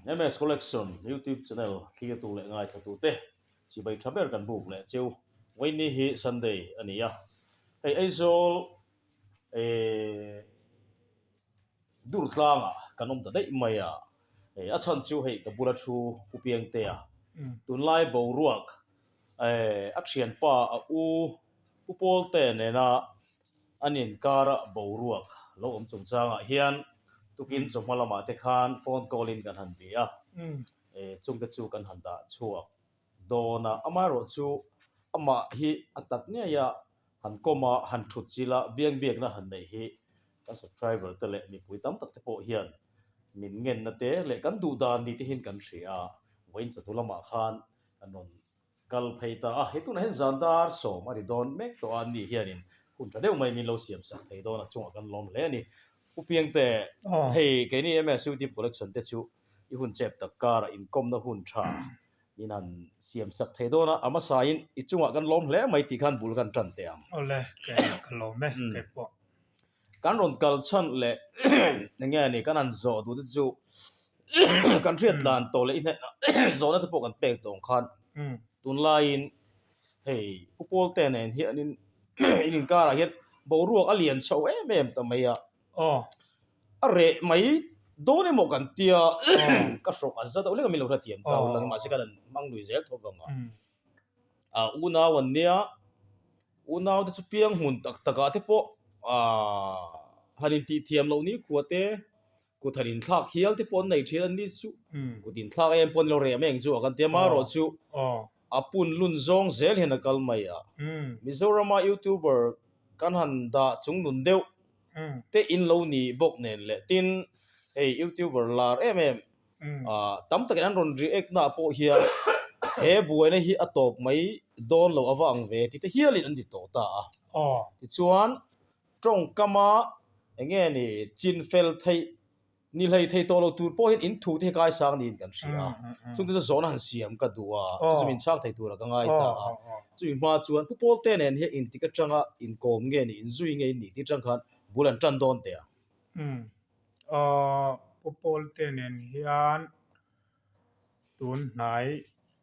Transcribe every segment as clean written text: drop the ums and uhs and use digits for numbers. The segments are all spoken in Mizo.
MS Collection YouTube channel thlirtu leh ngaithlatute chibai tha ber kan buk leh cheu. Vawiinni hi Sunday a ni a, hei Aizawl eh Durtlangah kan awm ta daih mai a, hei a chhan chu hei ka bula thu Pu Piangtea tunlai boruak eh a thianpa a u Pu Pawlte nena an inkara boruak lo awm chungchangah hian tukin chawhma lamah te khan phone call in kan han bi a, eh chungte chu kan han dah chhuak dawn a, amaherawhchu amah hi a tak ngei a han kawm a, han thut chil a, biang biakna han neih hi kan subscriber te leh mipui tam tak te pawh hian min ngenna te leh kan duh dan ni te hian kan hria a, vawiin chawhnu lamah khan kan rawn kal phei ta a, hei tunah hian zan dar sawm a ri dawn mek tawh a, ni hianin hun tha deuh mai min lo siam sak thei dawn a chungah kan lawm hle a ni. Pu Piangte, hei keini MSU Deep Collection te chu i hun chep tak karah inkawmna hun tha min han siam sak thei dawn a, a hmasain i chungah kan lawm hle mai tih khan bul kan tan teh ang. Awle, ka lawm e, keipawh. Kan rawn kal chhan leh eng nge ni kan han zawh duh te chu kan hriat tlan tawh leh i hnenah zawhna te pawh kan pek tawh ang khan tunlaiin hei Pu Pawlte nen hianin in inkarah hian boruak a lian chho em em ta mai a, a reh mai dawn emaw kan tia ka hrawk a za deuh hlek a min lo hrethiam ta ul ang mahse kan han hmang lui zel tho vang a. Ah unau an nia, unau te chu piang hmun tak takah te pawh ah han intih thiam loh ni khua te kut han inthlak hial te pawh an nei thin an ni chu kut inthlak em pawh an lo reh mai ang chu a kan ti a marawh chu a pun lun zawng zel hian a kal mai a Mizorama youtuber kan han dah chung nun deuh te in lo ni bawk nen leh tin hei youtuber lar em em Ah, tam takin an rawn react na pawh hian he buaina hi a tawp mai dawn lo ava ang ve tih te hialin an ti tawh ta a. Tichuan, tawngkama eng nge ni chin fel theih ni hlei thei tawh lo tur pawh hian in thu te hi kaisang niin kan hria a. Chungte chu zawhna han siam ka duh a, chu chu min chhak thei tura ka ngai ta a. Chumi hma chuan Pu Pawlte nen hian intik atanga inkawm nge ni, inzui nge in nih tih atang khan bul an tan dawn teh a. Aw Pu Pawlte nen hian tun hnai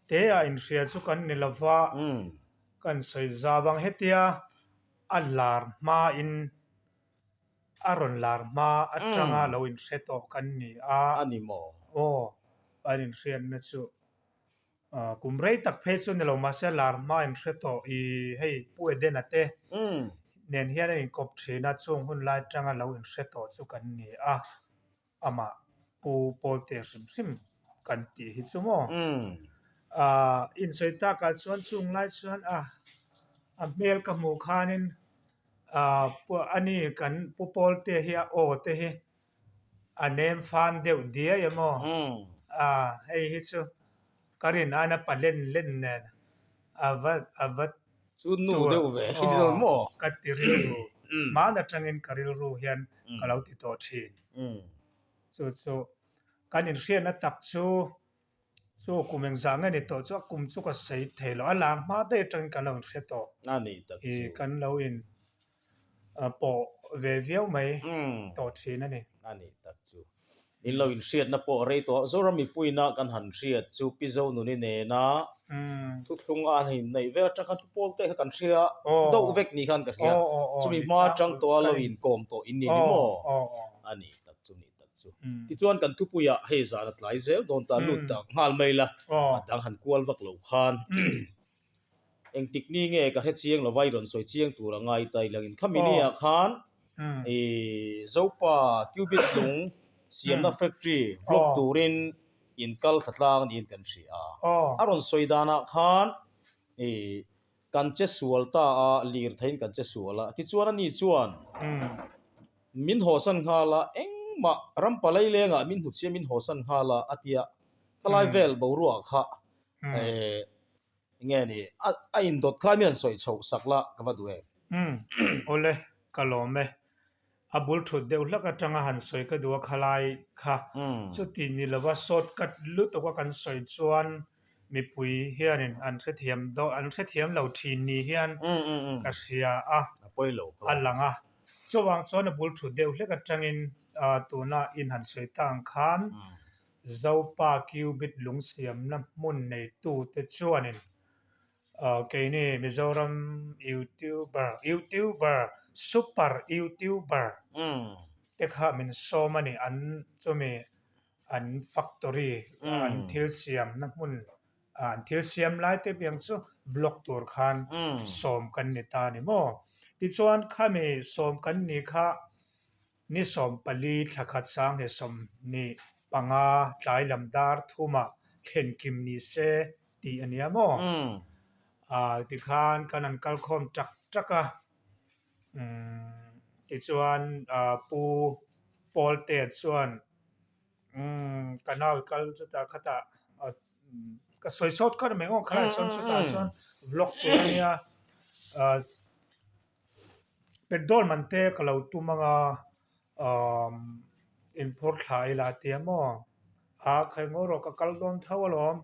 te a inhria chu kan ni lo va, kan sawi zau ang. Hetia a lar hmain a rawn lar hma atanga lo inhre tawh kan ni a. A ni maw? Aw, kan inhriatna chu. Kum rei tak phei chu ni lo mahse lar hma in hre tawh i hei Pu Edena te nen hian a inkawp thin a, chung hun lai atanga lo in hre tawh chu kan ni a, amah Pu Pawlte hrim hrim kan tih hi chu maw. Insawi takah chuan chung lai chuan a a hmel ka hmuh khanin ani kan Pu Pawlte hi a aw te hi A nem fan deuh diai a maw? Aaa hei hi chu ka rin aina pa len len nen a va a va Chu nu deuh ve hi ti dawn maw? Ka ti rilru hman atangin ka rilru hian ka lo ti tawh thin. Chu chu kan inhriatna tak chu chu kum engzah nge ni tawh chu a kum chu ka sawi thei lo a lar hma daih atangin kan lo inhre tawh. A ni tak chu. Kan lo in pawh ve viau mai tawh thin a ni. A ni tak chu. In lo inhriatna pawh rei tawh a, Zoram mipuina kan han hriat chu Pi Zonuni nena thuthlung a han inneih vel atang khan Pu Pawlte kha kan hria deuh vek ni khan ka hria. Chumi hma atang tawha lo inkawm tawh in ni ni maw? A ni tak chu ni tak chu. Tichuan kan thupuiah hei zan a tlai zel dawn ta lut tak nghal mai la, a dang han kual vak lo khan. Engtik ni nge ka hre chiang lo va i rawn sawi chiang tur a ngai ta i langin khami ni ah khan i Zopa Cubit lung siamna factory vlog turin in kal thla tlang niin kan hria a. A rawn sawi danah khan i kan che sual ta a, lir theiin kan che sual a. Tichuan ani chuan min hawsan nghal a, engmah rampalai lengah min hnuchhia min hawsan nghal a a tia khalai vel boruak kha Eh, nge ni, a a indawt kha mi an sawi chhoh sak la ka va duh em? Umm, awle, ka lawm e. A bul thut deuh hlak atanga han sawi ka duh a khalai kha. Chuti ni lova short cut lutuk a kan sawi chuan mipui hianin an hrethiam daw an hrethiam lo thin ni hian ka hria a, A pawi lo a lang a. Chuvang chuan a bul thut deuh hlek atangin tuna in han sawi ta ang khan. Zopa Cubit lung siamna hmun neitute chuanin keini Mizoram YouTuber, YouTuber, Super YouTuber te kha min sawm a ni. An chumi an factory an thil siamna hmun an thil siam lai te piang chu vlog tur khan sawm kan ni ta a ni maw. Tichuan khami sawm kan ni kha Ni 14 thla khat sang leh 25 tlai lam dar thumah thlen kim ni se tih a nia maw? Aa tikhan kan han kal khawm tak tak a, umm tichuan Pu Pawltea chuan umm ka nau i kal chutah khatah ka sawi sawt kha ni mai maw khalai sawn chutah chuan vlog tur a nia aa. Petrol man te ka lo tum anga umm inphur thla ila a tia maw a khai ngaw rawh ka kal dawn tho alawm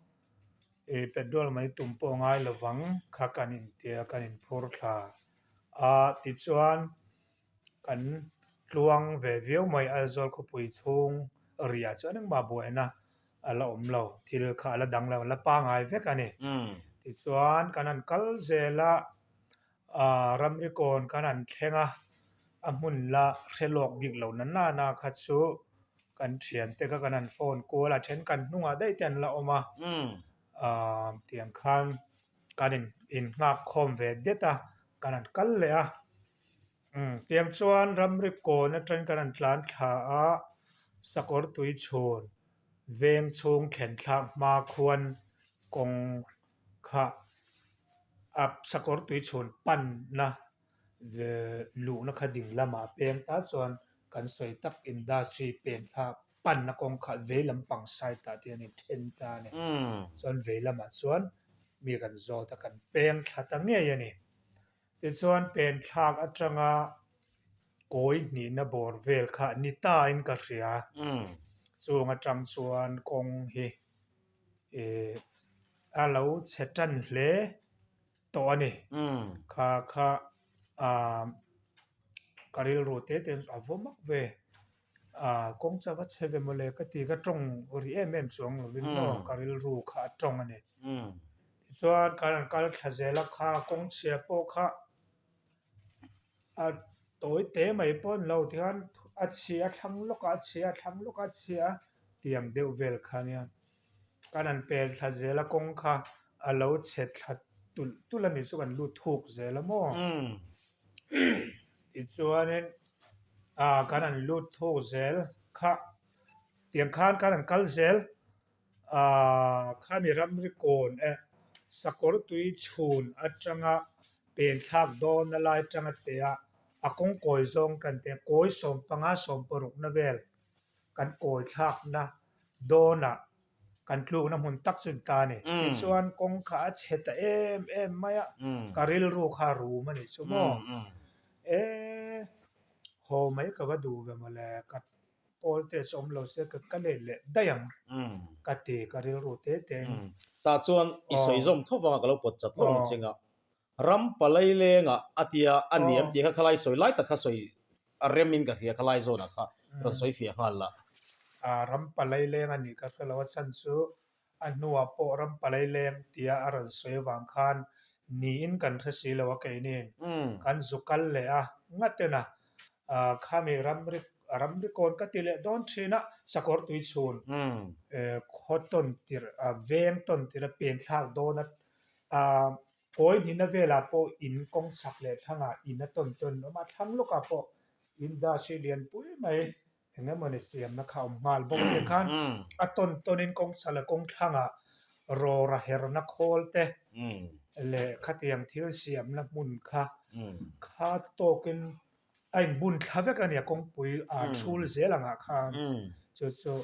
ih petrol mai tum pawh a ngai lovang kha kan intia kan inphur thla a tichuan kan tluang ve viau mai Aizawl khawpui chhung riah chuan engmah buaina a la awm lo thil kha a la dang lo a la pangai vek a ni tichuan kan han kal zel a. Aaa ramri kawn kan han thleng a, a hmun la hre lawk bik lo na nana kha chu kan thiante kha kan han phone kual a, then kan hnungah daih te an la awm a, aaa tiang khan kan in innghak khawm ve det a, kan han kal leh a, umm tiang chuan ramri kawn atangin kan han tlan thla a, sakawr tui chhun veng chhung thlen thlak hma khuan kawng kha a sakawr tui chhun panna luhna kha ding lamah peng ta chuan kan sawi tak industry pen kha panna kawng kha vei lampang side ah te hian in then ta a ni. Chuan vei lamah chuan mi kan zawt a kan peng thla ta ngei a ni. Tichuan pen thlak atanga kawi hnihna bawr vel kha ni ta in ka hria. Chung atang chuan kawng hi Ih a lo chhe tan hle tawh a ni. Kha kha ah ka rilru te te a vaw mak ve. Ah kawng chu a va chhe ve mawle ka ti ka tawng ri em em chuang lovin maw ka rilru kha a tawng a ni. Tichuan kan han kal thla zel a kha kawng chhia pawh kha a tawi te mai pawh a ni lo tikhan a chhia a thlang lawk a a chhia a thlang lawk a a chhia a tiang deuh vel kha nia kan han pel thla zel a kawng kha a lo chhe thla tulh tulh a nih chu kan lut thuk zel a maw tichuanin ah kan han lut thuk zel kha tiang khan kan han kal zel ah khami ramri kawn eh sakawr tui chhun atanga pen thlak dawn a lai atanga teh a a kawng kawi zawng kan teh a kawi 15 16 na vel kan kawi thlakna dawnah kan tlukna hmun tak chu ta a ni. Tichuan kawng kha a chhe ta em em mai a, ka rilru kha a rum a nih chu maw? E, haw mai ka va duh ve mawle, ka pawl te chu awm lo se ka ka let leh daih ang ka ti ka rilru te te in. Tah chuan i sawi zawm tho vanga ka lo pawt chat lawk ang cheng a, Ram palai lengah a tia a ni em tih kha khalai sawi lai tak kha sawi a rem in ka hria khalai zawnah kha rawn sawi fiah nghal la. Ram palai leng a nih ka hre lo a chhan chu a hnuah pawh ram palai leng tia a rawn sawi avang khan niin kan hre si lo a keiniin kan zu kal leh a ngaten a khami ramri ramri kawn ka ti leh dawn thin a sakawr tui chhun khaw tawn tirh veng tawn tirh a pen thlak dawn a Aaa kawi hnihna velah pawh in kawng chhak leh thlangah in a tawn tawn awm a, thlang lawkah pawh industry lian pui mai eng emawni siamna kha a awm nghal bawk tia khan a tawn tawnin kawng chhak leh kawng thlangah rawra herna khawl te leh khatiang thil siamna hmun kha kha tawkin a inbun thla vek a nia kawngpui a thul zel angah khan chu chu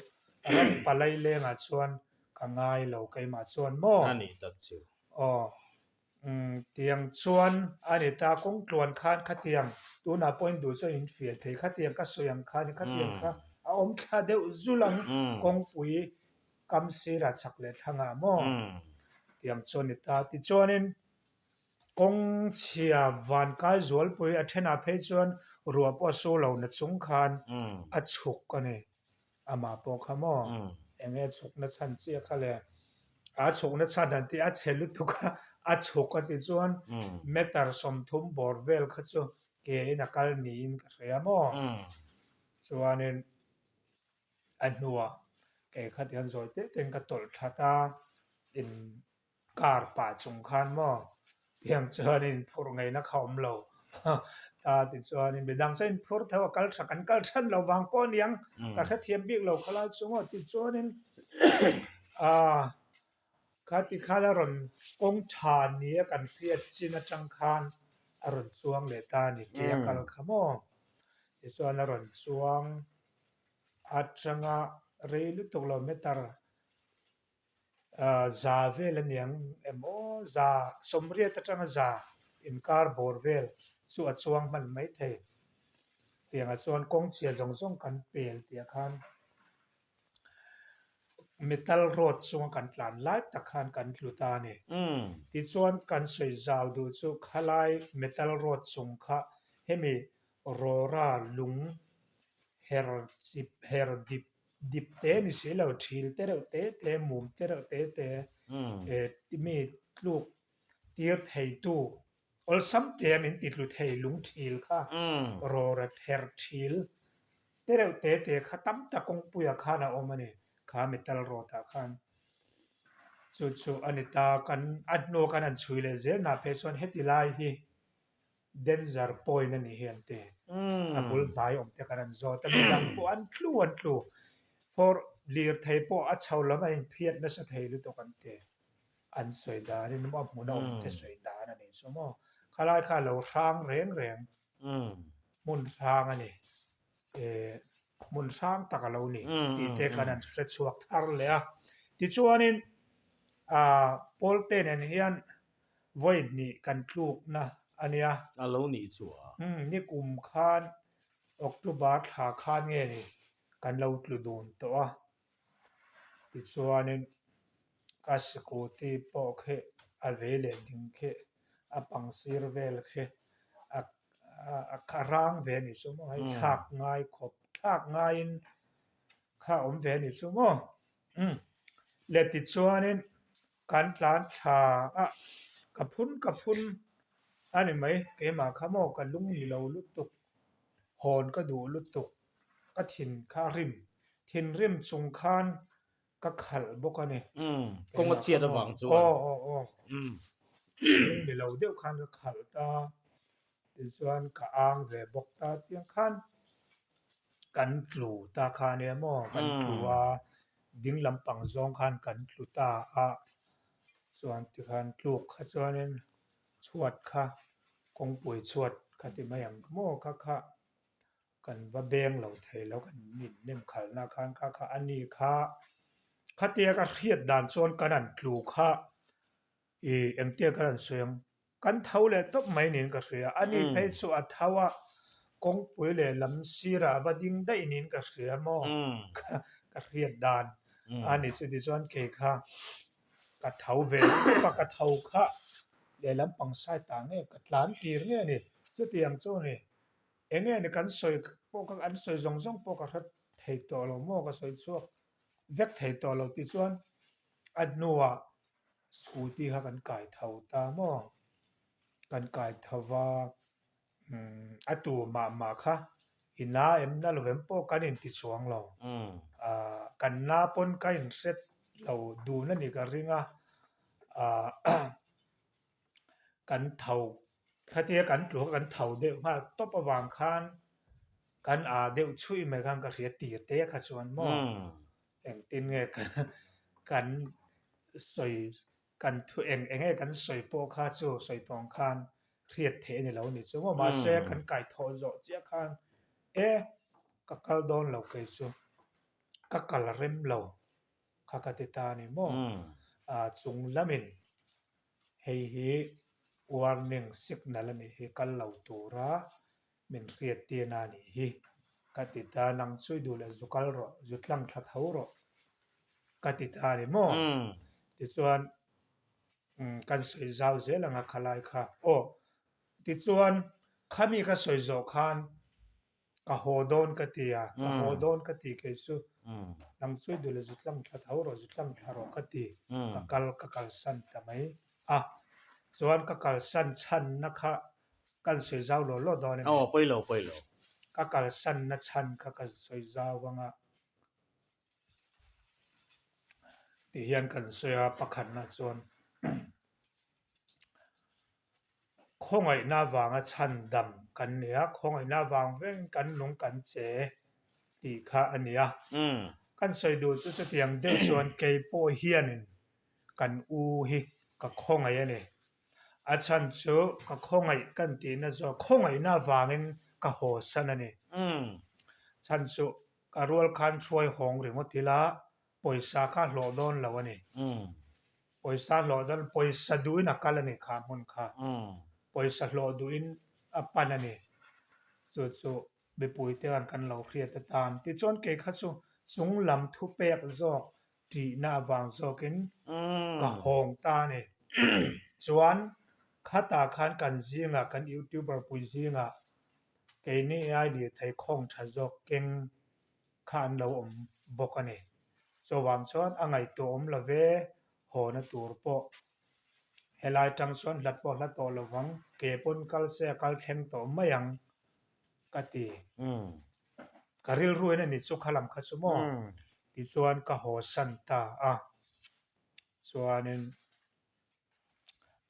ram palai lengah chuan Ka ngai lo keimah chuan maw? A nih tak chu. Aw. Umm tiang chuan a ni ta kawng tluan khan khatiang tunah pawh in duh chuan in fiah thei khatiang ka sawi ang khan khatiang kha a awm thla deuh zul ang kawngpui kam sirah chhak leh thlangah maw? Tiang chuan ni ta tichuanin kawng chhia van kai zualpui a thenah phei chuan ruah pawh a su lo na chung khan a chhuk a ni. Amah pawh kha maw? Enge chhukna chhan chiah kha le? A chhukna chhan han tih a chhe lutuk a, a chhuk a tih chuan meter 30 bawr vel kha chu ke in a kal niin ka hria maw? Chuanin a hnuah kei kha tihian zawi te tein ka tawlh that a, in Car pah chung khan maw tiang chuan in phurh ngeina kha awm lo ta tichuanin midang chuan in phur tho a kal tha kan kal than lo vang pawh aniang ka hrethiam bik lo khalai chu maw tichuanin ah kha tikhan a rawn kawng tha nia kan hriat chin atang khan a rawn chuang leh ta a ni ke a kal kha maw tichuan a rawn chuang atanga rei lutuk lo meter Za vel a niang emaw za 80 atanga za inkar bawr vel chu a chuang hman mai thei. Tiangah chuan kawng chhia zawng zawng kan pel tih ah khan metal road chunga kan tlan lai tak khan kan tlu ta a ni. Tichuan kan sawi zau duh chu khalai metal road chung kha hemi rawra lung her chip her dip Dip te ni si lo, thil te reuh te te, mum te reuh te te mi tluk tir theitu awlsam te min ti tlu thei lung thil kha rawra her thil te reuh te te kha tam tak kawngpuiah khan a awm a ni, kha metal road ah khan. Chu chu a ni ta, kan a hnu kan han chhui leh zel nah phei chuan heti lai hi Danger point a nih hi an ti. A bul hnai awm te kan an zawt a, midang pawh an tlu an tlu. For lirthei pawh a chho lam an inphiat nasa thei lutuk an ti. An sawi danin a hmun a awm te sawi dan a nih chu maw. Khalai kha a lo hrang reng reng hmun hrang a ni. Hmun hrang tak a lo ni tih te khan an hre chhuak thar leh a. Tichuanin Pawlte nen hian Vawi hnih kan tlukna a nia. A lo nih chu a. Umm, ni kum khan October thla khan nge ni kan lo tlu dun tawh a. Tichuanin ka sikuti pawh khi a vei leh ding khi a pang sir vel khi a a rang ve a nih chu maw hei thlak ngai khawp thlak ngaiin kha a awm ve a nih chu maw. Umm, le tichuanin Kan tlan thla a, ka phun ka phun a ni mai, keimah kha maw ka lung ni lo lutuk, hawn ka duh lutuk, ka thin kha a rim, thinrim chung khan ka khalh bawk a ni. Umm, kawng a chhiat avang chuan. Aw aw aw, lung ni lo deuh khan ka khalh ta, tichuan ka ang ve bawk ta tiang khan kan tlu ta kha ania maw, kan tlu a. Ding lampang zawng khan kan tlu ta a, chuan tikhan tluk kha chuanin chhuat kha kawngpui chhuat kha ti mai ang maw kha kha kan va beng lo thei lo kan in nem khalhna khan kha kha a ni kha khatia ka hriat dan chuan kan han tlu kha ih engtia kan han sawi ang. Kan tho leh tawp mai niin ka hria. Ani phei chu a tho a, kawngpui leh lam sirah a va ding daih niin ka hria maw? Ka hriat dan a ni chu. Tichuan kei kha ka tho ve tawp a, ka tho kha lehlam pang side ah nge ka tlan tir nge ni? Chutiang chu ni eng nge ni kan sawi pawh kha an sawi zawng zawng pawh ka hre thei tawh lo maw? Ka sawi chhuak vek thei tawh lo. Tichuan a hnuah Scooty kha kan kai tho ta maw? Kan kai tho va, umm a tu mah mah kha i na em na lo em pawh kan inti chuang lo. Ahh kan na pawn ka inhret lo dun a ni ka ring a, ahh kan tho khatia kan tlu kha kan tho deuh nghal tawp avang khan kan ah deuh chhuih mai khan ka hria tir te kha chuan maw? Engtin nge kan sawi kan thu eng eng nge kan sawi pawh kha chu sawi tawng khan hriat theih a ni lo ni chu maw mahse kan kaithawh zawh chiah khan e ka kal dawn lo kei chu ka kal rem lo kha ka ti ta a ni maw ah chung lamin hei hi warning signal a nih hi kal lo tura Min hriat tirna a nih hi. Ka ti ta, nang chu i duh leh zu kal rawh, zu tlang thla tho rawh ka ti ta a ni maw? Tichuan kan sawi zau zel ang a khalai kha. Aw, tichuan khami ka sawi zawh khan ka haw dawn ka ti a, ka haw dawn ka ti kei chu. Nang chu i duh leh zu tlang thla tho rawh, zu tlang thla rawh ka ti. Ka kal ka kalsan ta mai a. Chuan ka kalsan chhanna kha kan sawi zau law law dawn a ni. Aw, pawi lo, pawi lo. Ka kalsanna chhan kha kan sawi zau anga ti hian kan sawi a, pakhatna chuan Khawngaihna vanga chhan dam kan ni a, khawngaihna vang veng kan lung kan che tih kha a ni a. Kan sawi duh chu chutiang deuh chuan kei pawh hianin kan u hi ka khawngaih a ni. A chhan chu ka khawngaih kan tihna zawk khawngaihna vangin ka hawsan a ni. Chhan chu ka rual khan hruai hawng ringawt ila pawisa kha hlawh dawn lo a ni. Pawisa hlawh dawn, pawisa duhin a kal a ni kha hmun kha. Pawisa hlawh duhin a pan a ni. Chu chu mipui te khan kan lo hriat atan. Tichuan kei kha chu chung lam thupek zawk tihna avang zawkin ka hawng ta a ni. Chuan khatah khan kan zingah kan youtuber pui zingah keini ai lirthei khawng tha zawk keng kha an lo awm bawk a ni. Chuvang chuan a ngaihtuah awm lo ve, hawna tur pawh helai tang chuan hlat pawh hla tawh lo vang, ke pawn kal se a kal thleng tawh mai ang ka ti. Ka rilru in a ni chu kha lam kha chu maw? Tichuan ka haw san ta a, chuanin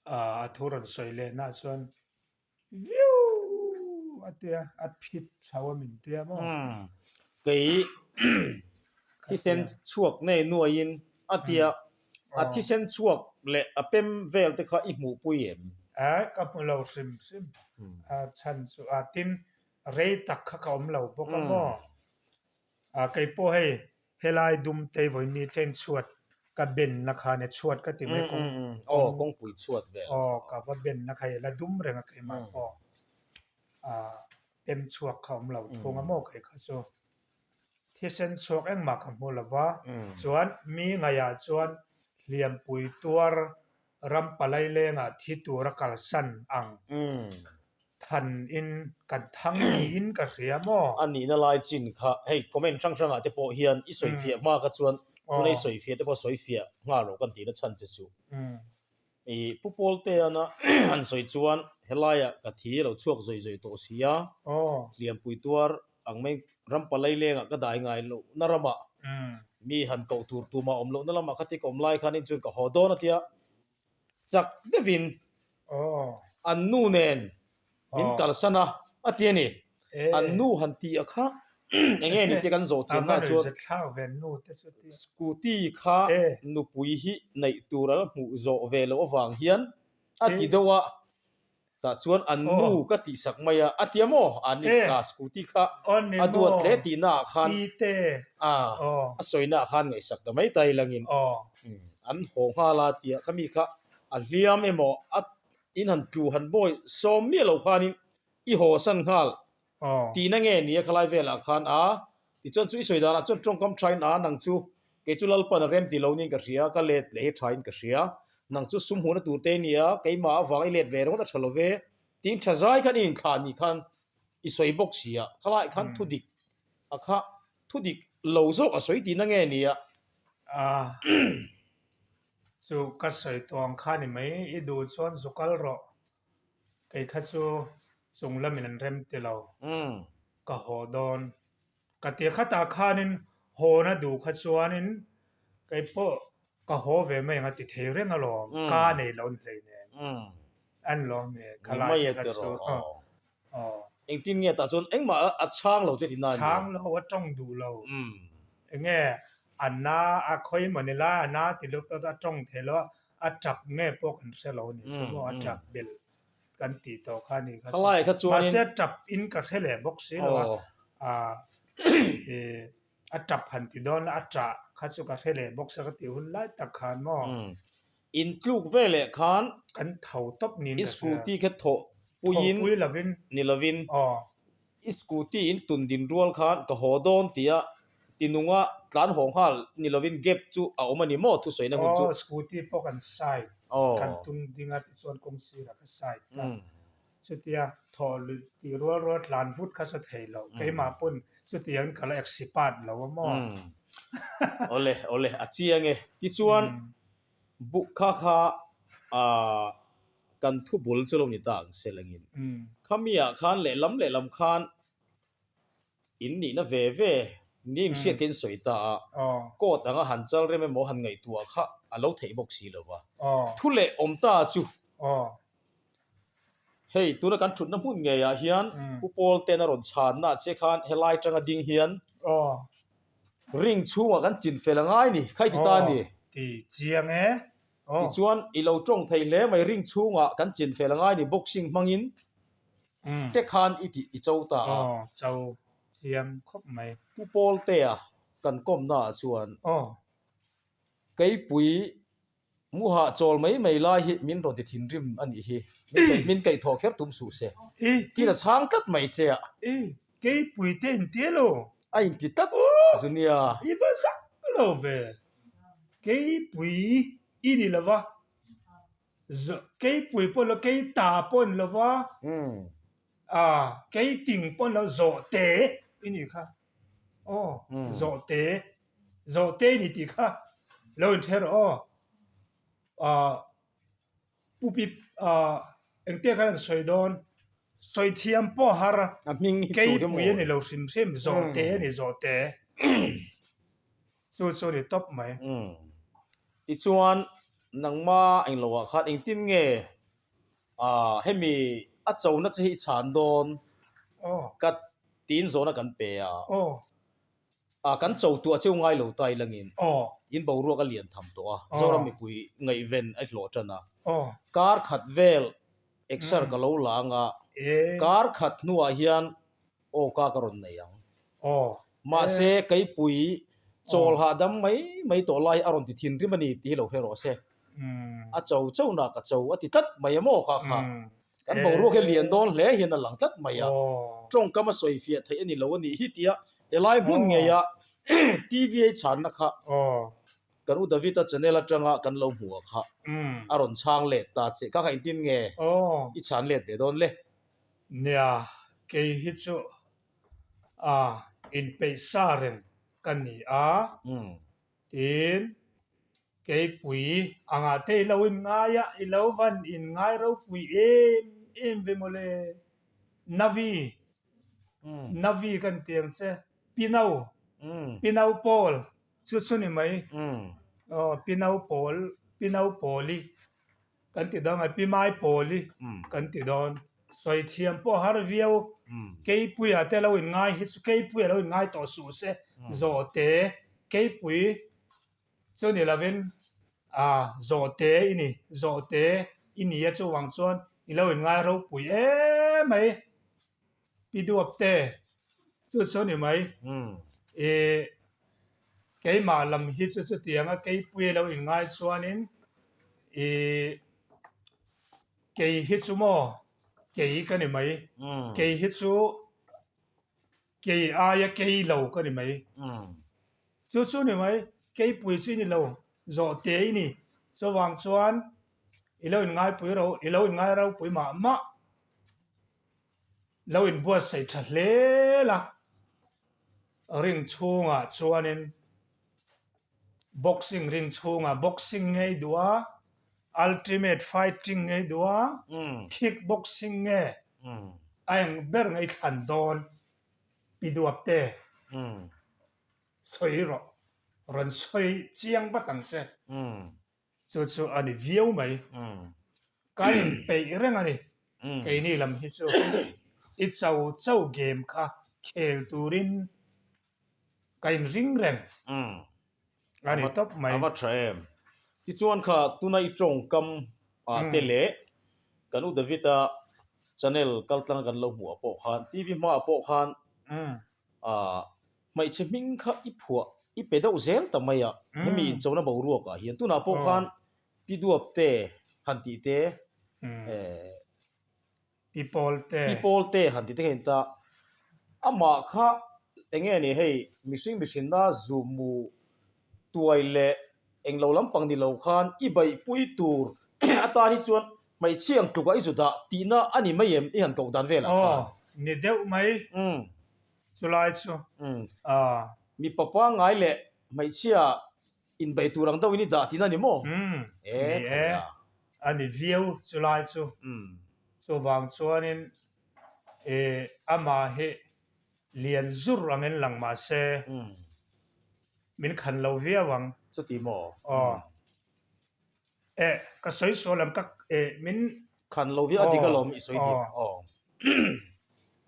a thu rawn sawi lehna chuan Viu! A tia, a phit chho a min tia maw? Umm. Kei thisen chhuak nei nuaiin a tia, a thisen chhuak leh a pem vel te kha i hmuhpui em? Eh, ka hmu lo hrim hrim. A chhan chu a tin rei tak kha ka awm lo bawk a maw? A kei pawh hei Helai dumtei vawiin train chhuat ka benna kha nia chhuat ka ti mai kawng Aw kawngpui chhuat vel. Aw ka va benna kha ela dum reng a keimah pawh ah pem chhuak kha awm lo thung a maw kei kha chu thisen chhuak engmah ka hmu lo va chuan mi ngaihah chuan hliampui tuar ram palai lengah thi tura kalsan ang than in kan thang niin ka hria maw? A nihna lai chin kha hei comment hrang hrangah te pawh hian i sawi fiah hma kha chuan tuna i sawi fiah te pawh sawi fiah nghal rawh kan tihna chhan che chu. I Pu Pawlteana han sawi chuan helaiah ka thi a lo chhuak zawi zawi tawh si a, hliampui tuar ang mai ram palai lengah ka dai ngai lohna ramah mi han koh tur tumah awm lohna lamah khatia ka awm lai khanin chuan ka haw dawn a tia. Chak deuhin an nu nen min kalsan a, a ti a ni. An nu han tih a kha eng nge ni tih kan zawh chianna chuan scooty kha nupui hi neih tur a la hmuh zawh ve loh avang hian a ti deuh a. Tah chuan an nu ka tihsak mai a, a tia maw? A ni ka scooty kha a duat hle tihna ah khan a sawina ah khan ngaihsak ta mai ta ilangin an haw nghal a tia khami kha a hliam emaw a in han tlu han bawi sawm miah lo khanin i haw san nghal Tihna nge ni a khalai velah khan a, tichuan chu i sawi danah chuan tawngkam thain a, nang chu kei chu Lalpan a rem ti lo niin ka hria, ka let leh hi thain ka hria, nang chu sum hmuhna tur te i ni a, keimah avang i let ve ringawt a tha lo ve, tiin tha zai khan i inthlah ni khan i sawi bawk si a, khalai khan thu dik a kha thu dik lo zawk a sawi tihna nge ni a. A, chu ka sawi tawh ang kha ni mai, i duh chuan zu kal rawh, Kei kha chu chung lamin an rem ti lo. Ka haw dawn. Ka ti khatah khanin hawna duh kha chuanin kei pawh ka haw ve mai ang a ti thei reng alawm. Ka nei lo ni hlei nen. An lawm e ka lai te kha chu. Aw. Engtin nge tah chuan engmah a chhang lo che tihna a ni. Chhang lo, a tawng duh lo. Enge a na a khawi maw ni lai a na ti lutuk a tawng thei lo a. A tap nge pawh kan hre lo ni chu maw a tap belh kan tih tawh kha ni kha chu mahse a tap in ka hre leh bawk si lo a ah ih a tap han ti dawn a tah kha chu ka hre leh bawk si a ka tih hun lai tak khan maw. In tluk ve leh khan kan tho tawp niin ka hria. I scooty kha thawh puiin thawhpui lovin ni lovin I scooty in tun din rual khan ka haw dawn tia tinunga tlan haw nghal ni lovin gap chu a awm a ni maw thusawiina hun chu. Aw scooty pawh kan side kan tum ding a tichuan kawng sirah ka side ta chutia thawh luih tih rual rual tlan vut kha chu thei loh keimah pawn chutiang ka la expert lo a maw. Awle, awle, a chiang e. Tichuan, buk kha kha ah kan thu bul chu lo ni ta ang se langin. Khami ah khan lehlam lehlam khan in nihna ve ve ni in hriat in sawi ta a, court anga han chal rem emaw han ngaihtuah kha a lo theih bawk si lo va. Thu leh awm ta chu hei tuna kan thutna hmun ngeiah hian Pu Paul ten a rawn chhanna che khan helai tanga ding hian ring chhungah kan chin fel a ngai ni, kha i ti ta a ni. Ti chiang e. Tichuan i lo tawng thei hle mai ring chhungah kan chin fel a ngai ni boxing hmangin Te khan i tih i cho ta a. Aw, cho chiang khawp mai. Pu Pawltea kan kawmna ah chuan. Aw. Keipui muha chawl mai mai lai hi min rawn ti thinrim a nih hi. Min kaihthawh kher tum suh se. Tiin a chhang tlat mai che a. I, keipui te inti lo. A inti tlat zu nia. I va zak lo ve. Keipui i ni lo va. Keipui pawh lo, kei ta pawh ni lo va, ah kei ting pawh ni lo, zawhte i nih kha. Aw, zawhte, zawhte i ni tih kha lo inhre rawh aw. Ah pupi ah engtiang khan an sawi dawn, sawi thiam pawh har, keipui a ni lo hrim hrim, zawhte a ni, zawhte. Chu chu a ni tawp mai. Tichuan, nangma englo ah khan engtin nge hemi a chona che hi i chhan dawn ka tiin zawhna kan pe a, kan cho tuah cheu ngai lo ta ilangin in boruak a lian tham tawh a, Zoram mipui ngaihven a hlawh tan a, kar khat vel exer ka lo la anga kar khat hnuah hian Aw ka ka rawn nei ang. Aw. Mahse keipui chawl hahdam mai mai tawh lai a rawn ti thinrim a ni tih hi lo hre rawh se. A cho cho na ka cho a ti tlat mai a maw kha kha. Kan boruak hi lian dawn hle hian a lang tlat mai a. Tawngkam a sawi fiah theih a ni lo a nih hi tia helai hmun ngeia TVA chhanna kha kan U David-a channel atanga kan lo hmuh a kha a rawn chhang let ta che. Kha kha engtin nge i chhan let ve dawn le? Nia, kei hi chu a inpeih sa reng ka ni a, tin keipui angah te i lo inngai a, i lo van inngai ropui em em ve mawle. Navi, Navi kan ti ang che, Pino, Pino Pawl chu chu ni mai, aw Pino Pawl, Pino Pawli. Kan ti dawn a, Pi Mai Pawli kan ti dawn. Sawi thiam pawh har viau. Keipuia te lo inngai hi chu Keipuia lo inngai tawh suh se. Zawhte Keipui chu ni lovin ah Zawhte i ni, Zawhte i ni a chuvang chuan i lo inngai ropui em mai. Pi Duapte chu chu ni mai. Ih keimah lam hi chu chutiang a keipui lo inngai chuanin ih kei hi chu maw kei ka ni mai. Kei hi chu kei aia kei lo ka ni mai. Chu chu ni mai keipui chu i ni lo zawhte i ni. Chuvang chuan i lo inngaipui ro i lo inngai ropui mah mah. Lo inbuatsaih tha hle la, ring chhungah chuanin boxing ring chhungah boxing ngei duh a, ultimate fighting ngei duh a, kick boxing nge a eng ber ngei thlan dawn pi duapte sawi rawh, rawn sawi chiang vat ang che. Chu chu a ni viau mai. Kan inpeih reng a ni. Keini lam hi chu i cho cho game kha khel turin ka inring reng a ni tawp mai. A va tha em. Tichuan kha tuna i tawngkam ah te leh kan U David-a channel kaltlang kan lo hmuh ah pawh khan TV hmaah pawh khan ah Hmeichhe hming kha i phuah i pe deuh zel ta mai a, hemi inchona boruak ah hian tunah pawh khan Pi Duap te han tih te, Pi Pawl te, Pi Pawl te han tih te kha in ta, amah kha eng nge ni hei mihring mihrinna zumu tuai leh englo lampang ni lo khan i baihpui tur atan hi chuan hmeichhia ang tlukah i zu dah tihna a ni mai em i han koh dan velah khan. Aw, ni deuh mai. Chulai chu a. Mipa pangngai leh Hmeichhia inbei tur ang deuhin i dah tihna a ni maw? Umm, ni e, a ni viau chulai chu. Chuvang chuanin ih amah hi lian zur angin lang mah se min khan lo viau ang. Chuti maw? Aw. Eh, ka sawi sual ang ka eh min. Khan lo viau a dik alawm i sawi dik. Aw.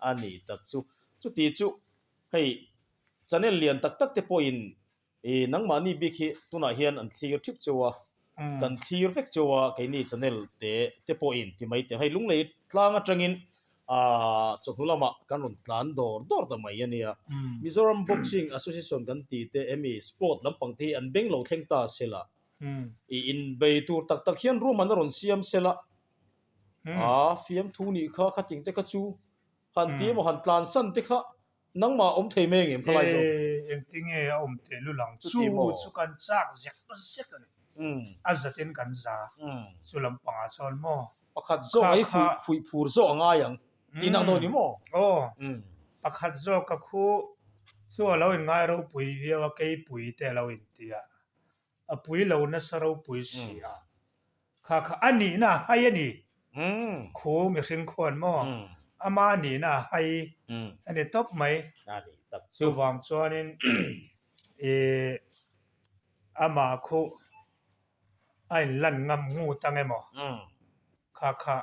A ni tak chu. Chuti chu hei channel lian tak tak te pawhin I nangmahni bik hi tunah hian an thlir thip cheu a, kan thlir vek cheu a, keini channel te te pawhin ti mai teh. Hei Lunglei tlang atangin aah chawhnu lamah kan rawn tlan dawr dawr ta mai a nia. Mizoram Boxing Association kan tih te emi sport lampang te hi an beng lo thleng ta sela, i inbei tur tak tak hian ruahmanna rawn siam sela, aah fiamthu nih kha khating te kha chu han ti emaw han tlansan te kha Nangmah awm thei mai engem khalai zawk? E, engtinge a awm teh lul ang? Chu chu kan chak zek zek a ni. A zatin kan za. Chu lampangah chuan maw? Pakhat zawk a hi fuih phur zawk a ngai ang tih nak dawn ni maw? Aw, pakhat zawk ka khu chu a lo inngai ropui viau a, keipui te a lo inti a. A pui lo nasa ropui si a. Kha kha a nihna a hai a ni. Khu mihring khuan maw? Ama nihna a hai a ni tawp mai. Chuvang chuanin ih amah khu a inlan ngam ngut ang emaw? Kha kha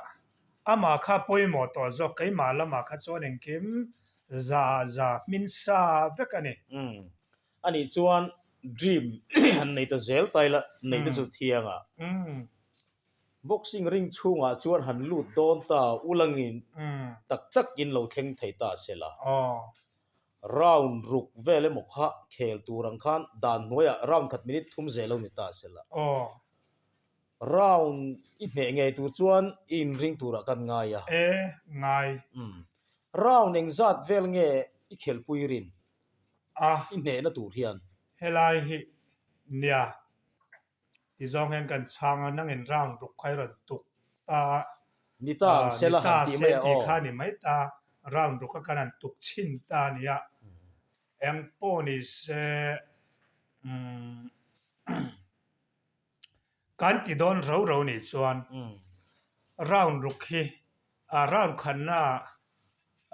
amah kha pawimawh tawh zawk keimah lamah kha chuan engkim za za hmin sa vek a ni. Anih chuan dream han nei ta zel ta ila, nei te chu thiang a. Boxing ring chhungah chuan han lut dawn ta ulangin tak tak in lo thleng thei ta se la. Round ruk vel emaw kha khel tur ang khan dan hnuaiah round khat minute thum zel lo ni ta se la. Round i hneh ngei tur chuan i inring turah kan ngai a. E, ngai. Round engzat vel nge i khelpui rin? a. I hnehna tur hian. Helai hi nia ti zawng hian kan chhang a, nangin round ruk kha i rawn tuk ta a. Ni ta ang se la han tih mai a aw. Ni ta se tih kha ni mai ta, round ruk a kan han tuk chhin ta a nia. Eng pawh ni se umm kan ti dawn ro ro nih chuan round ruk hi ah round khanna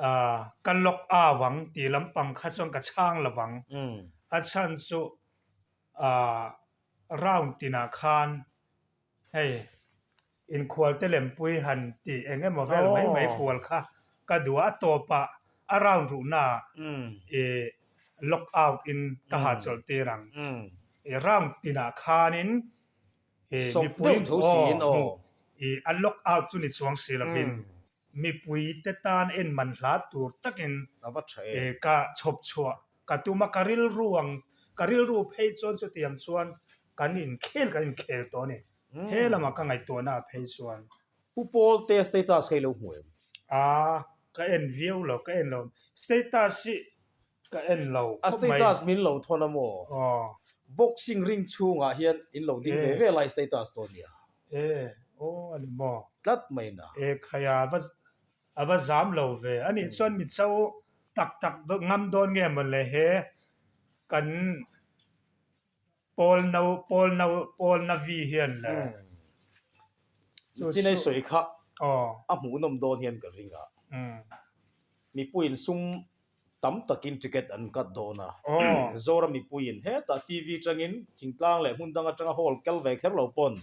ah ka lock out ang tih lampang kha chuan ka chhang lo vang. A chhan chu ah round tinah khan hei Inkhual te lempui han tih eng emaw vel mai mai kual kha ka duh a, a tawpah a round ruhnaah ih lock out in ka hahchawlh tir ang. Ih round tinah khanin ih mipui aw hmuh ih a lock out chu ni chuang si lovin mipui te tan en man hla tur takin ih ka chhawp chhuah ka tum a, ka rilru ang ka rilru phei chuan chutiang chuan kan inkhel kan inkhel tawh a ni. He lamah ka ngaihtuahna a phei chuan. Pu Paul te status kha i lo hmu em? A, ka en viau lo, ka en lo. Status hi ka en lo A khawp mai. status min lo thawn a maw? Aw. Boxing ring chhungah hian in lo ding ve ve lai status dawn nia. E, aw a ni maw? Tlat mai na. E khaia a va a va zam lo ve. A nih chuan micho tak tak ngam dawn nge maw le he kan Pawl no pawl no pawl na vi hian le chu chinai sawi kha a hmuhnawm dawn hian ka ring a mipuiin sum tam takin ticket an cut dawn a Zoram mipuiin hetah TV tangin thingtlang leh hmun dang atanga hall kal ve kher lo pawn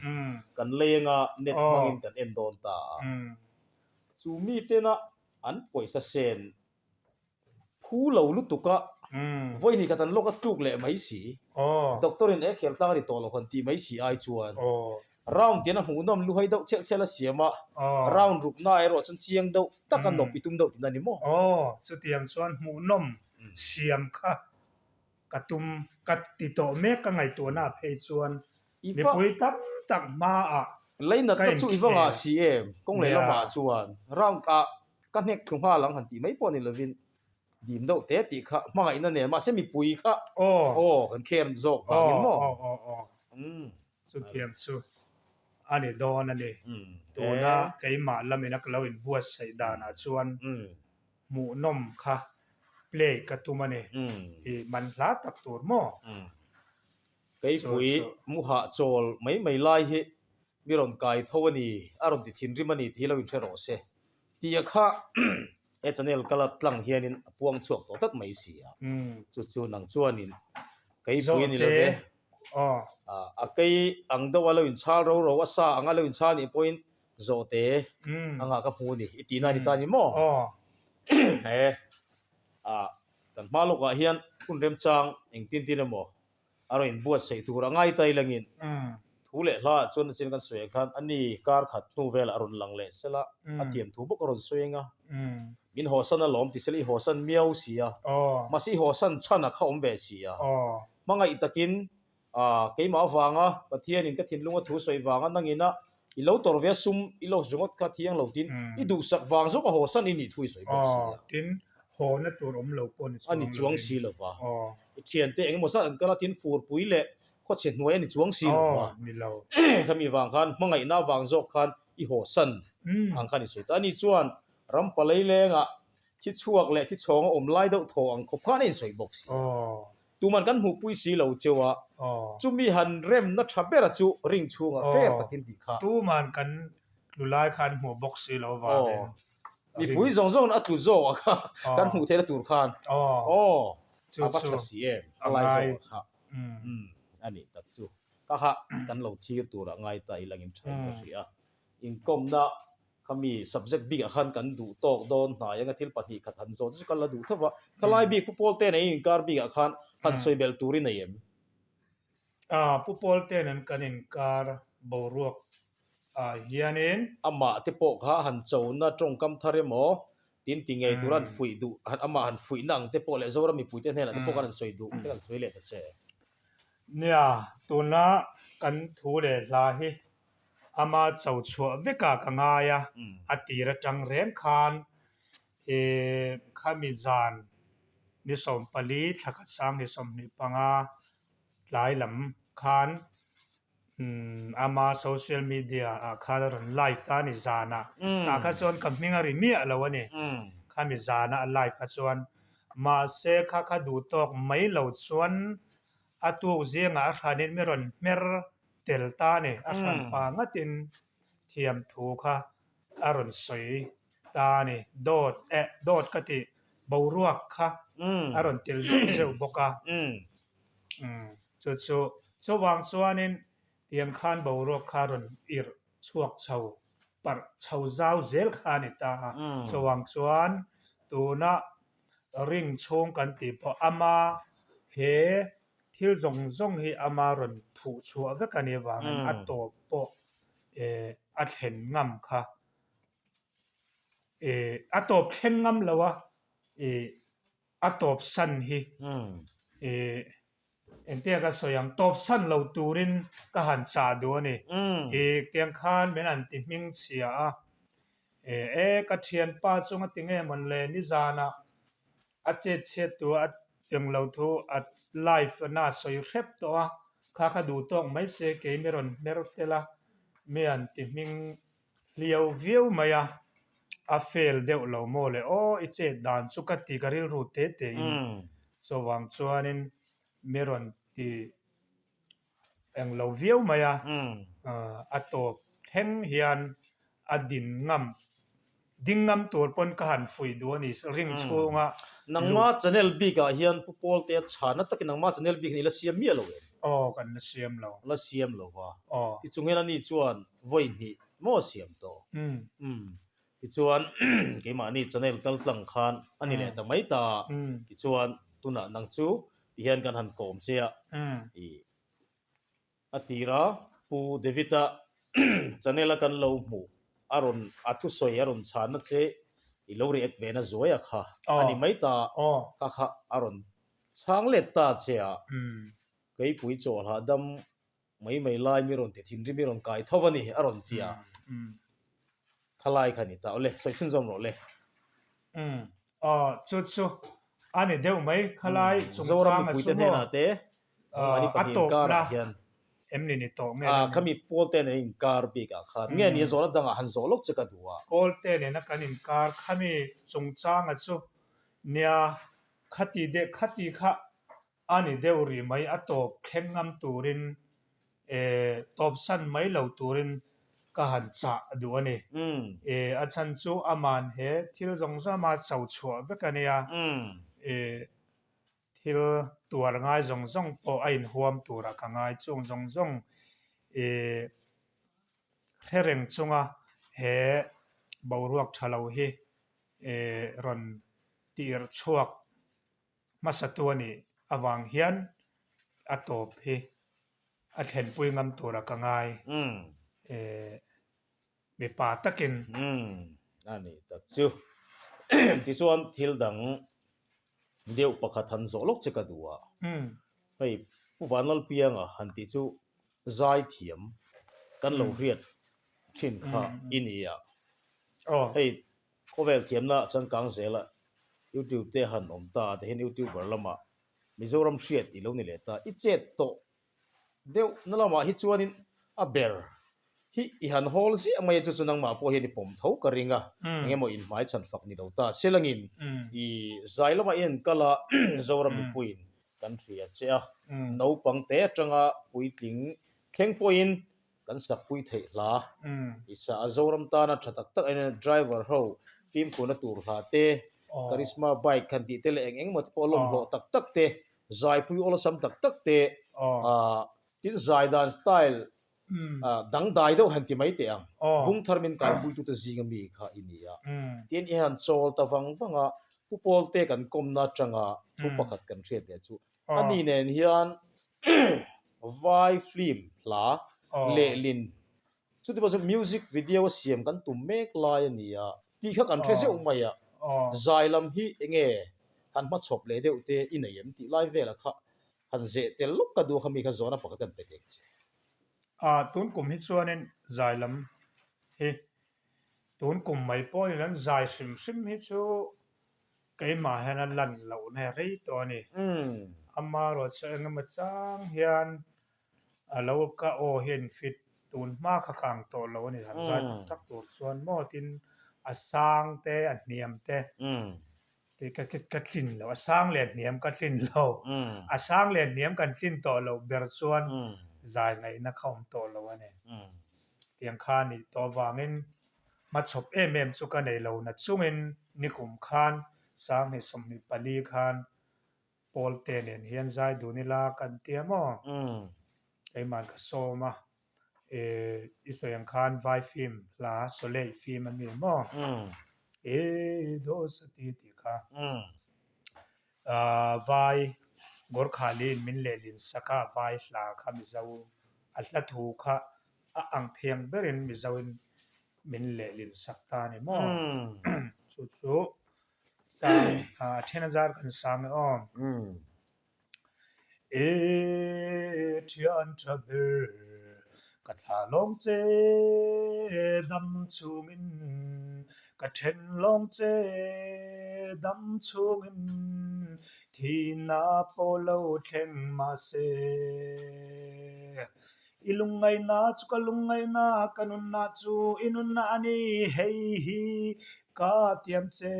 kan lei anga net hmangin kan en dawn ta a chu mitena an pawisa sen Phu lo lutuk a, vawi ni khat an lawk a tluk leh mai si. Doctor in e khel tlang a ni tawh lo han tih mai si ai chuan round tian a hmuhnawm luhai deuh chhelh chhelh a siam a, round rukna erawh chuan chiang deuh tak a nawp i tum deuh tihna a ni maw? Aw, chutiang chuan hmuhnawm siam kha ka tum ka ti tawh mek ka ngaihtuahna ah phei chuan mipui tam tak hmaah ka Leinatna chu i va ngah si em? Kawng leh lamah chuan round ah Ka hnek thlu nghal ang han tih mai pawh ni lovin dim deuh te tih kha hmangaihna nen mahse mipui kha aw kan kher zawk vangin maw? Aw aw aw chutiang chu a ni dawn a ni. Tuna keimah lamina ka lo inbuatsaih danah chuan hmuhnawm kha play ka tum a ni. I man hla tak tur maw? Keipui mu hahchawl mai mai lai hi mi rawn kai tho a ni, a rawn ti thinrim a ni tih hi lo inhre rawh se tih a kha he channel kala tlang hianin a puang chhuak tawh tlat mai si a. Chu chu nang chuanin keipui a ni lo ve. A kei ang deuh a lo inchhal ro ro a sa anga lo inchhal nih pawhin zawhte anga ka hmu a ni i tihna a ni ta a ni maw? He kan hma lawkah hian hun remchang engtin tin emaw a rawn inbuatsaih tur a ngai ta ilangin thu leh hla ah chuan nachin kan sawi ang khan a ni kar khat hnu velah a rawn lang leh sela a thiam thu bawk a rawn sawi eng a, min hawsan alawm ti sela i hawsan miau si a, mahse i hawsan chhan a kha awm ve si a, hmangaih takin keimah avanga Pathianin ka thinlunga thu sawi vanga nangina i lo tawrh ve a sum i lo ringawt kha thiang lo tin i duhsak vang zawk a hawsan i nih thu i sawi bawk si a. Tin, hawna tur awm lo pawh ni chuang lo. A ni chuang si lo va. I thiante eng emaw zat an kal a tin furpui leh khawchhe hnuai a ni chuang si lo va. Ni lo. Khami vang khan hmangaihna vang zawk khan i hawsan ang khan i sawi ta. Ani chuan ram palei lengah thi chhuak leh thi chhawng a awm lai deuh thaw ang khawp khan a insawi bawk si a. Tuman kan hmuhpui si lo cheu a, chumi han remna tha bera chu ring chhungah fair takin tih kha. Tuman kan tlu lai kha an hmuh bawk si lo vangin. Mipui zawng zawngin a tlu zawk a kha kan hmuh theihna tur khan. Aw, a va tha si em, a lai zawk a kha. A nih tak chu. Ka kha kan lo thlir turah ngai ta ilangin tha in ka hria. Inkawmna Khami subject bikah khan kan duh tawk dawn hnai anga thil 2 khat han zawh te chu ka la duh tho va. Khalai bik Pu Paul te nei inkar bikah khan han sawi belh tur i nei em? Pu Paul te nen kan inkar boruak ah hianin. Amah te pawh kha han chona tawngkam thar emaw tin ti ngei tura han fuih duh, amah han fuihna ang te pawh leh Zoram mipuite hnenah te pawh khan han sawi duh te kan sawi leh ta che. Nia, tuna kan thu leh hla hi Ama cho chhuah vekah ka ngai a, a tir atang reng khan ih khami zan ni 14 thla khat 2025 tlai lam khan umm ama social media ah khan a rawn live ta a ni zanah tah kha chuan ka hming a ri miah lo a ni khami zana a live kha chuan mahse kha kha duh tawk mai lo chuan a tuk zingah a hranin mi rawn hmer tel ta a ni. A hran pa ngatin thiam thu kha a rawn sawi ta a ni. Dawt eh dawt ka tih boruak kha a rawn tel zeuh zeuh bawk a. Chu chu chuvang chuanin tiang khan boruak kha a rawn irh chhuak chho parh chho zau zel kha a ni ta a. Chuvang chuan tuna ring chhung kan tih pawh ama he Thil zawng zawng hi ama rawn phuh chhuah vek a nih avangin a tawp pawh a thlen ngam kha. A tawp thleng ngam lo a, a tawp san hi engtia ka sawi ang, tawp san lo turin ka han chah duh a ni. Tiang khan min han ti hming chhia a, e ka thianpa chu ngati nge mawn le nizanah A chet chhiat tu a eng lo thu a live na sawi hrep tawh a, kha kha duh tawk mai se kei mi rawn hmer tel a, mi an ti hming hliau viau mai a, a fail deuh lo maw le aw i chet dan chu ka ti ka rilru te te in chuvang chuanin mi rawn ti eng lo viau mai a, a tawp thleng hian a din ngam, ding ngam tur pawn ka han fuih duh a ni, ring chhunga luh. Nangma channel bik ah hian Pu Pawlte a chhana takin nangma channel bik hi i la siam miah lo em? Aw, kan la siam lo. La siam lo va. Aw. Tichung hian ani chuan vawi hnih maw a siam tawh? Umm. Tichuan keimahni channel kal tlang khan a ni leh ta mai ta. Tichuan tunah nang chu tihian kan han kawm che a, i a tira Pu David-a channel a kan lo hmuh a rawn a thusawi a rawn chhanna che i lo react ve na zuai a kha a ni mai ta kha kha a rawn chhang let ta che a, keipui chawlhah dam Mai mai lai mi rawn ti thinrim mi rawn kai tho a ni a rawn ti a. Khalai kha ni ta awle, sawi chhunzawm rawh le. Umm aw chu chu a ni deuh mai khalai chungchang a Zoram mipuite hnenah te a tawpna em ni ni tawh nge a khami pawl te nen inkar bik ah khan nge ni a zawhna dangah han zawh lawk che ka duh a. Pawl te nena kan inkar khami chungchanga chu nia khati deh khati kha. A ni deuh rih mai, a tawp thleng ngam turin eh tawp san mai lo turin ka han chah duh a ni. Eh a chhan chu aman he thil zawng zawng ama cho chhuah vek a nia, eh thil tuar ngai zawng zawng pawh a inhuam turah ka ngai chung zawng zawng eh hre reng chunga he boruak tha lo hi eh rawn tirh chhuak hmasatu a nih avang hian a tawp hi a thlenpui ngam tura ka ngai eh mipa takin. Umm a ni tak chu. Tichuan thil dang deuh pakhat han zawh lawk che ka duh a. Hei Pu Vanlalpianga han tih chu zai thiam kan lo hriat thin kha i ni a. Hei Khawvel thiamna changkang zela YouTube te han awm ta te hian YouTuber lamah Mizoram hriat i lo ni leh ta. I chet tawh deuh na lamah hi chuanin a ber hi i han hawl ziah mai a, chu chu nangmah pawh hian i pawm tho ka ring a, eng emaw inhmai chhan fak ni lo ta. Selangin i zai lamah i enkal a, Zoram mipuiin kan hria che a, naupang te atanga puitling thleng pawhin Kan sakpui theih hla i sa a, Zoram tana tha tak tak ain driver ho fimkhurna tur hla te, Karizma bike han tih te leh eng eng emaw te pawh lawm hlawh tak tak te, zaipui awlsam tak tak te, tin zai dan style dangdai deuh han ti mai teh ang, bung thar min kaipuitute zinga mi kha i ni a, tin i han chawl ta vang vang a, Pu Pawlte kan kawmna atanga thu pakhat kan hriat leh chu ani nen hian Vai film hla lehlin chuti pawh chu music video a siam kan tum mek lai a ni a tih kha kan hre zeuh mai a, zai lam hi enge han hmachhawp leh deuh te i nei em tih lai velah kha han zeh tel lawk ka duh a kha mi kha zawhna pakhat kan pe thei ang che. Tun kum hi chuanin zai lam hi tun kum mai pawhin an zai hrim hrim hi chu Keimah hian a lan lohna hi rei tawh a ni. Amaherawh chu engemaw chang hian a lo ka aw hi a infit tun hma kha ka ang tawh lo a ni. Han zai tak tak tur chuan maw tin a sang te a hniam te tih ka ka tlin lo. A sang leh a hniam ka tlin lo. A sang leh a hniam kan tlin tawh loh ber chuan zai ngaihna kha awm tawh lo a ni. Tiang kha a nih tawh avangin Hmachhawp em em chu ka nei lo na chungin nikum khan Sanghnih 24 khan Pawlte nen hian zai dun ila kan tia maw? Keimahn ka sawm a, i sawi ang khan vai film hla Soleih film a ni maw? E Dosati tih kha vai Gorkhali-in min lehlin sak a, vai hla kha Mizo a hla thu kha a ang thiang berin Mizoin min lehlin sak ta a ni maw? Chu chu sang a then a zar kan sang e aw. E thian tha ber ka thla lawng che dam chungin ka then lawng che dam chungin thihna pawh lo thleng mahse. I lungngaihna chu ka lungngaihna, ka nunna chu i nunna a ni, hei hi ka tiam che.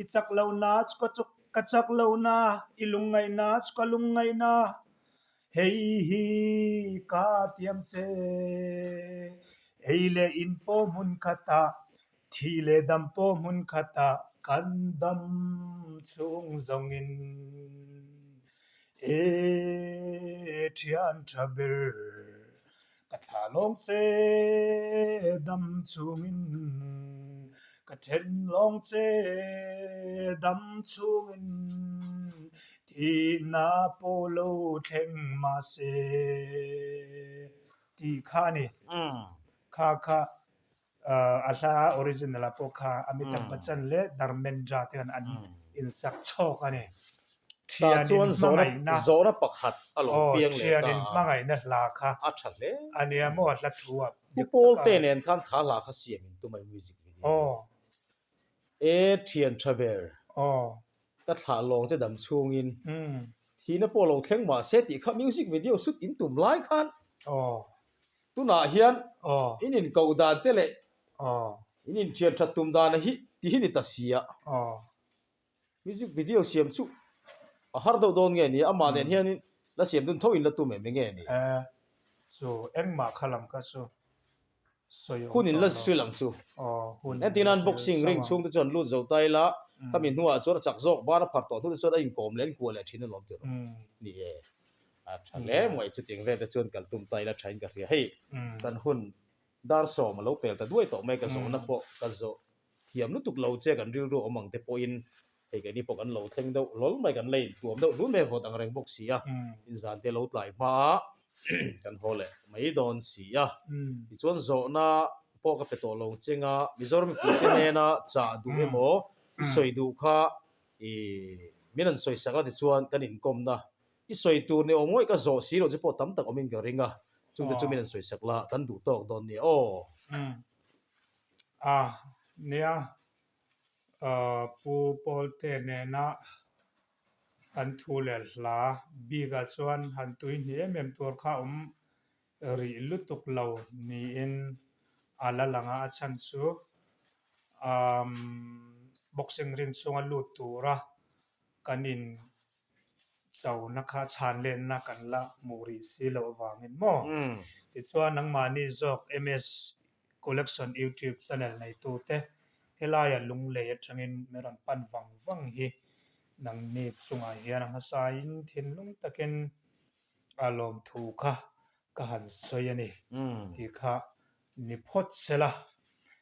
I chak lohna chu ka ka chak lohna, i lungngaihna chu ka lungngaihna, hei hi ka tiam che. Ei leh in pawh hmun khatah, thih leh dam pawh hmun khatah kan dam chhung zawngin. E thian tha ber, ka thla lawng che dam chungin, ka then lawng che dam chungin, thihna pawh lo thleng mahse tih kha a ni. Kha kha a hla original ah pawh kha Amitabh Bachchan leh Dharmendra te khan an insak chhawk a ni. Tah chuan zawhna zawhna pakhat a lo piang leh ta a. Thianin hmangaihna hla kha a tha hle a nia maw a hla thu ah dik taka. Pu Pawlte nen khan kha hla kha siam in tum a music video. E thian tha ber. Ka thlah lawng che dam chhungin thihna pawh lo thleng mah se tih kha music video shoot in tum lai khan tunah hian in inkoh dan te leh in inthian that tum dan hi ti hi ni ta si a. Music video siam chu. A har deuh dawn nge ni? Amah nen hian la siam dun tho in la tum em enge ni? E, chu engmah kha lam kha chu sawi awm Hun in tawh la lo. hrilh ang chu. Aw, hun in la Entirnan hrilh boxing chauh ring ang. chhung te chuan lut zo ta ila, khami hnuah chuan a chak zawk ban a phar tawh hnu te chuan a inkawm leh a inkuah leh thin alawm tiraw. Ni e, a tha hle mai chutiang vel te chuan kal tum ta ila thain ka hria. Hei kan hun dar sawm a lo pel ta duai tawh mai ka zawhna pawh ka zawh thiam lutuk lo che kan rilru awm ang te pawhin hei keini pawh kan lo thleng deuh hlawl mai kan la intuam deuh hlun mai a vawt ang reng bawk si a inzan te lo tlai hma a kan haw leh mai dawn si a tichuan zawhna pawh ka pe tawh lo cheng a Mizoram mipui te hnena chah duh emaw i sawi duh kha ih min rawn sawi sak a tichuan kan inkawmna i sawi tur ni awm ngawih ka zawh si loh chu pawh tam tak awmin ka ring a chungte chu min rawn sawi sak la kan duh tawk dawn nia aw. A, nia, Pu Pawlte nena kan thu leh hla bikah chuan han tui hnih em em tur kha awm rih lutuk lo niin a la lang a, a chhan chu boxing ring chhunga lut tura kan in chona kha chhan lenna kan la hmuh rih si loh avangin maw? Tichuan nangmahni zawk MS Collection YouTube channel neitute helaia lunglei atangin min rawn pan vang vang hi nangni chungah hian a hmasain thinlung takin a lawmthu kha ka han sawi a ni tih kha ni phawt sela.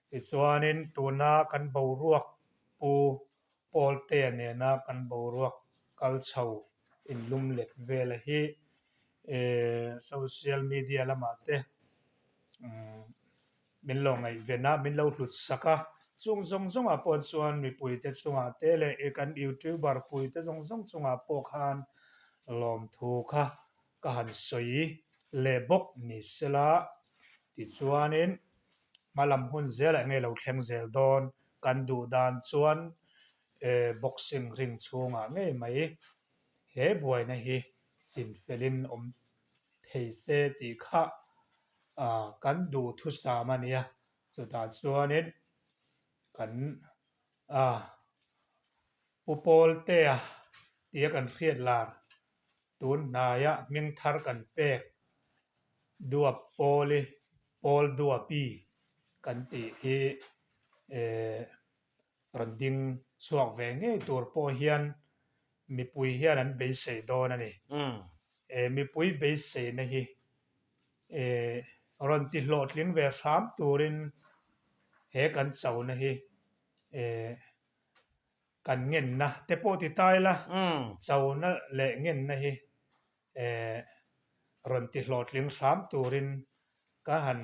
Tichuanin tuna kan boruak Pu Pawltea nena kan boruak kal chho inlum let vela hi social media lamah te min lo ngaihven a, min lo hlut sak a, chung zawng zawngah pawh chuan mipuite chungah te leh kan youtuber puite zawng zawng chungah pawh khan lawmthu kha ka han sawi leh bawk ni sela tichuanin hma lam hun zelah enge lo thleng zel dawn kan duh dan chuan boxing ring chhungah ngei mai he buaina hi chinfelin awm thei se tih kha kan duh thusam a nia chutah chuanin kan Pu Pawltea tia kan hriat lar tun hnaia hming thar kan pek Duap Pawli, Pawl Duapi kan tih hi rawn ding chhuak ve ngei tur pawh hian mipui hian an beisei dawn a ni. Mipui beiseina hi rawn ti hlawhtling ve hram turin he kan chona hi kan ngenna te pawh ti ta ila, chona leh ngenna hi rawn ti hlawhtling hram turin ka han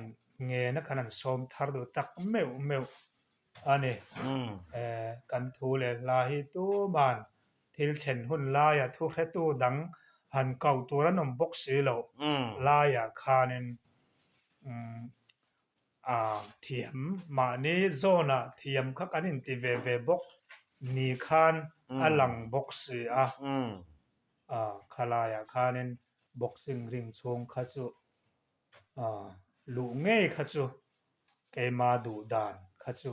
ngen a, kan han sawm thar duh tak meuh meuh a ni. Kan thu leh hla hi tuman thil thlen hun laia thu hretu dang han koh tur an awm bawk si loh laiah khanin A thiam mahni zawnah thiam kha kan inti ve ve bawk ni khan a lang bawk si a, khalaiah khanin boxing ring chhung kha chu luh ngei kha chu keima duh dan kha chu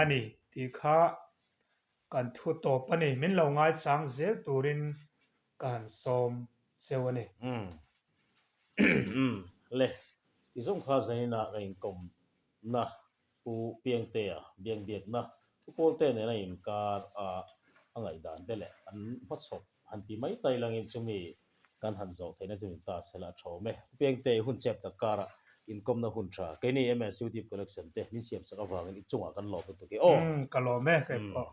a ni tih kha kan thu tawp a ni. Min lo ngaichang zel turin ka han sawm cheu a ni. Umm le, ti zawng kha zaninah ka inkawmna Pu Piangtea biangbiakna Pu Pawlte nena inkar a a ngaihdan te leh an hmachhawp han ti mai tai langin chumi kan han zawh theihna chu min ta sela a tha awm e. Pu Piangte i hun chep tak karah inkawmna hun tha keini MSU Deep Collection te min siamsak avangin i chungah kan lawm lutuk e aw. Umm ka lawm e kei pawh.